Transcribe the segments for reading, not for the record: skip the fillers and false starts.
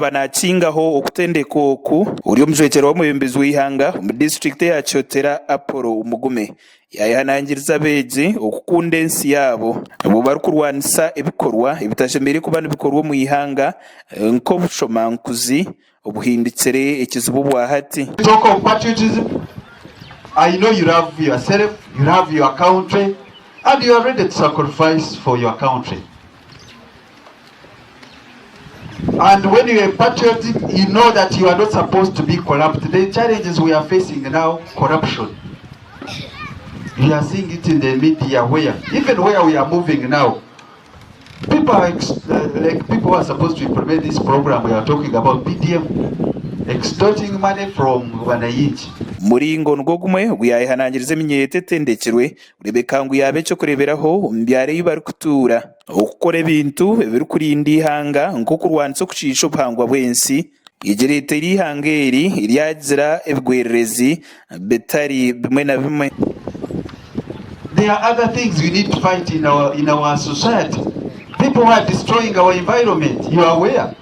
Yaaba naakingaho okutendekwa oku, ori omujwekyerwa w'omwebembezi w'eihanga omu disiturikiti eya Kyotera Apollo Mugume yaayehanangiriza abeegi okukunda ensi yaabo obwo barikurwanisa ebikorwa ebitashemereire kuba nibikorwa omu ihanga nk'obushomankuzi obuhindukire ekizibu obwahati. Talk of patriotism, I know you love yourself, you love your country and you are ready to sacrifice for your country. And when you are a patriot, you know that you are not supposed to be corrupt. The challenges we are facing now, corruption. You are seeing it in the media where, even where we are moving now, people are like people who are supposed to implement this program we are talking about PDM, extorting money from wananchi. Muringo nigwo gumwe ogu yaayehanangiriza eminyeeto etendekirwe kureebeka ngu yaaba eky'okureeberaho omu byaro ei barikutuura. Okukora ebintu ebirikurinda eihanga nk'okurwanisa okushiisha obuhangwa bw'ensi, egireeteire eihanga eri ryagira ebigwererezi bitari bimwe na bimwe. There are other things we need to fight in our, in our society. People who are destroying our environment, you are aware.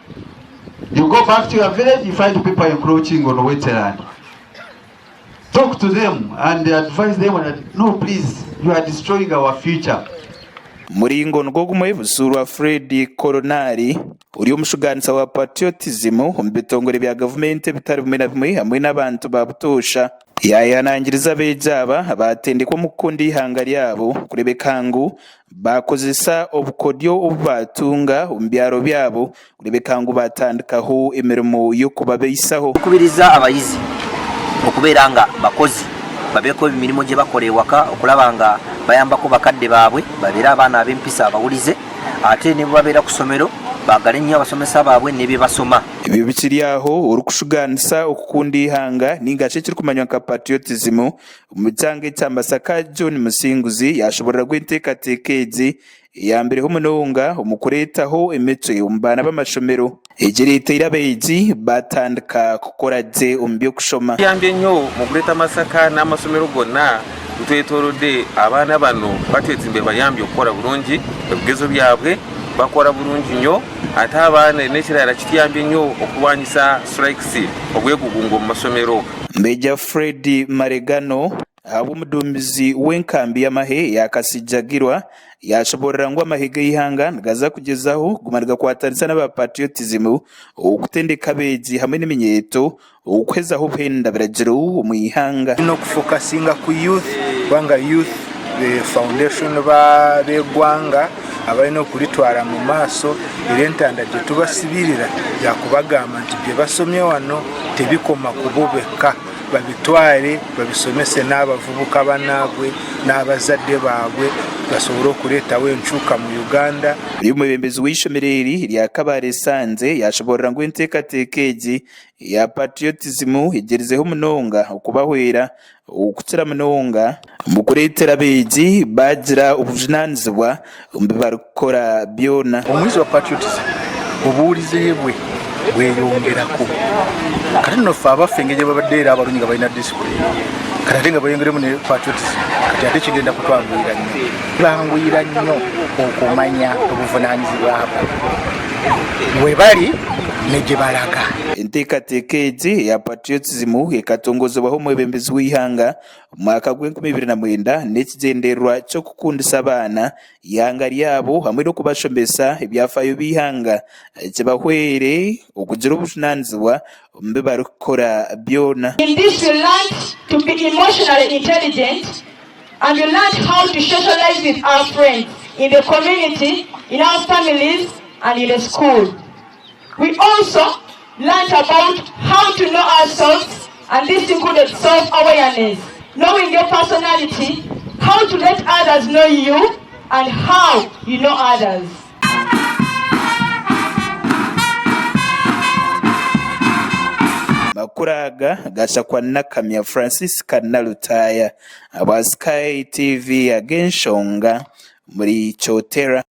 You go back to your village, you find people encroaching on wetland. Talk to them and advise them that no please you are destroying our future. Muringo nigwo gumwe, Busuulwa Fred Koronari, ori omushugaanisa wa Patriotism omu bitongore bya gavumenti ebitari bimwe na bimwe hamwe n'abantu ba butoosha, yaayehanangiriza abeegi aba abaatendekwa omu kukunda eihanga ryabo kureebeka ngu baakozesa obukodyo obu baatunga omu byaro byabo kureebeka ngu baatandikaho emirimo y'okubabaisaho. Tukubiriza abayizi okubeera nga bakozi babeeko emirimu gye bakola ewaka okulaba nga bayambako bakadde baabwe babeere abaana ab'empisa abawulize ate ne bwe babeera ku ssomero baagale nnyo abasomesa baabwe ne bye basoma. Ebyo bikiri aho, orikushugaanisa okukunda eihanga ninga shi ekirikumanywa nka patriotism omu kyanga ekya Masaka, John Musinguzi yaashoborora gu enteekateeka egi Eyambireho munonga omu kureetaho emicwe omu baana b'amashomero. Egi ereeteire abeegi baatandika kukora gye omu by'okushoma. Kiyambye nnyo mu Greater Masaka n'amasomero gonna gutwetorodde. Abaana bano Patriots bebayambye okukora burungi ebigezo byabwe bakora burungi nnyo ate abaana n'ekirara kituyambye nnyo okurwanyisa strikes obwegugungo omu masomero. Major Fred Maregano Ahabw'omuduumizi w'enkambi y'amahe eya Kasijjagirwa yaashoboorora ngu amahe g'eihanga nigaza kugyezaho kuguma nigakwatanisa n'aba Patriotism okutendeka abeegi hamwe n'eminyeeto okuhezaho obuhenda biragiro omu ihanga. Twine okufokasinga ku youth kubanga youth be foundation b'egwanga abalina okuritwara mu maaso era entanda gyetubasibirira yakubagamba nti byebasomye wano tebikoma kubo beka. Babitware babisomese n'abavubuka banaabwe n'abazadde baabwe basobole okureetaho encuuka mu Uganda. Ori omwebembezi w'eishomero eri erya Kabale Sanze yaashoboorora ngu enteekateeka egi eya Patriotism egyerizeho munonga okubahwera okukira munonga omu kureetera abeegi baagira obujunaanizibwa omu bi barikukora byona. Omwizi wa Patriotism obuwulize bwe bweyongerako. Kati nno ffe abaffe engeri gyebabadde era abalungi nga balina discipline kati ate nga beyongeremu ne patriotism kati ate kigenda kutwanguyira nnyo. Kibanguyira nnyo okumanya obuvunaanyizibwa bwo we bali ne gye balaga. Enteekateeka egi eya Patriotism ekatongozibwaho omwebembezi w'eihanga omu mwaka gw'enkumi ibiri na mwenda n'ekigyendererwa ky'okukundisa abaana eihanga ryabo hamwe n'okubashomesa ebyafaayo by'eihanga kibahwere okugira obujunaanizibwa omu bi barikukora byona. In this we learnt to be emotionally intelligent and we learnt how to socialize with our friends in the community, in our families and in the school. We also learnt about how to know ourselves and this included self-awareness, knowing your personality, how to let others know you and how you know others. Amakuru aga gashakwa Nakamya Francisca Nalutaaya ahabwa Sky TV ag'enshonga omuri Kyotera.